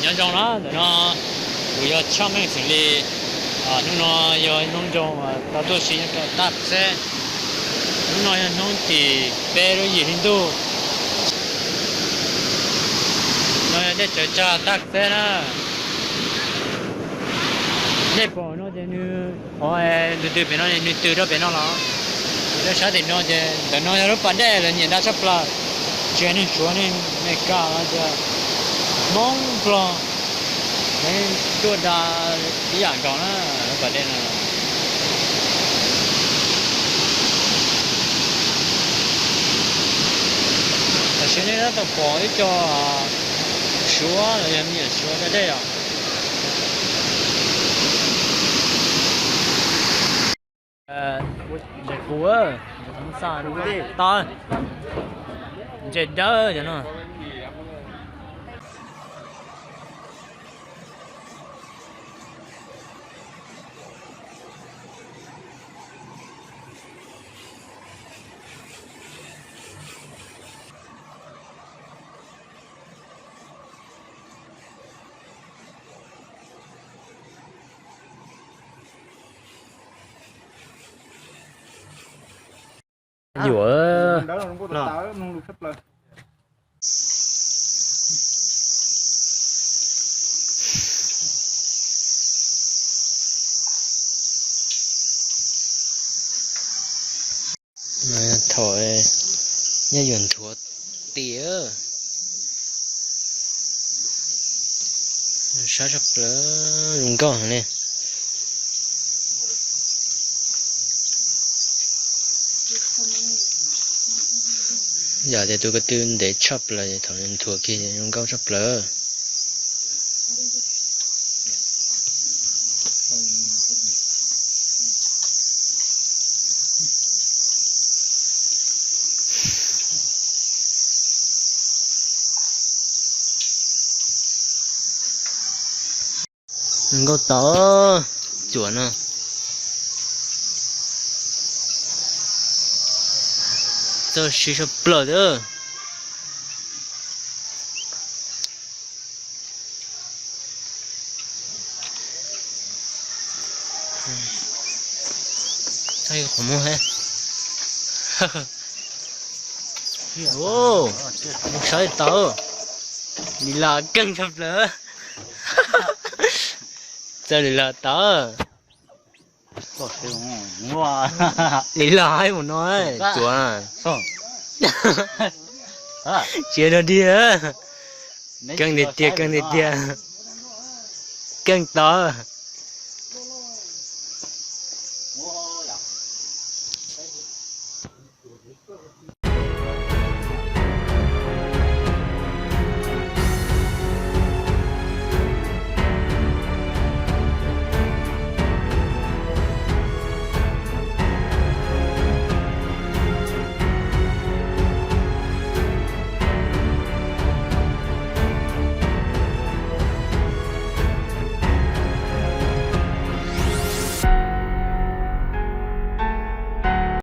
Nyob zoo na, ntawm no kuv yog Tshaj Meej xeem Lis. Hnub no yog hnub nyoog tau tuaj si nyob rau Taj Xeb. Hnub no yog hnub tim peb lub yim hli ntuj. No yog dej tsaws tsag Taj Xeb na. Dej pom no ces nws, qhov ntws ntws pem no nws tws rau pem no los. Lawv sab tim no ces ntawm no yog lub pas dej lawv nyiam da tshaj plaws. Tsis hais neeg Suav neeg Amelikas los tias Hmoob Nplog, lawv tuaj da ib yam nkaus na, lub pas dej no. Tam sim nej tab tom pom ib co Suav los yog me nyuam Suav da dej os. Ntses qus, tau, ntses dawb cov no. Yuav thaum nyob yuav nthuav tiag. Sab tshaj plaws, zoo nkauj heev li. Yam tias tus ko tw ntev tshaj plaws thaum nthuav kiag zoo nkauj tshaj plaws. Nkauj tau, cuam no. Txawj siv tshaj plaws thiab. Qhov muag he. Mus saib tau. Lis las keej tshaj plaws. Txawj lis las tau. Lis las haib mus no, cuav. Tsis no diag. Keej tiag tiag, keej tiag tiag. Keej tau.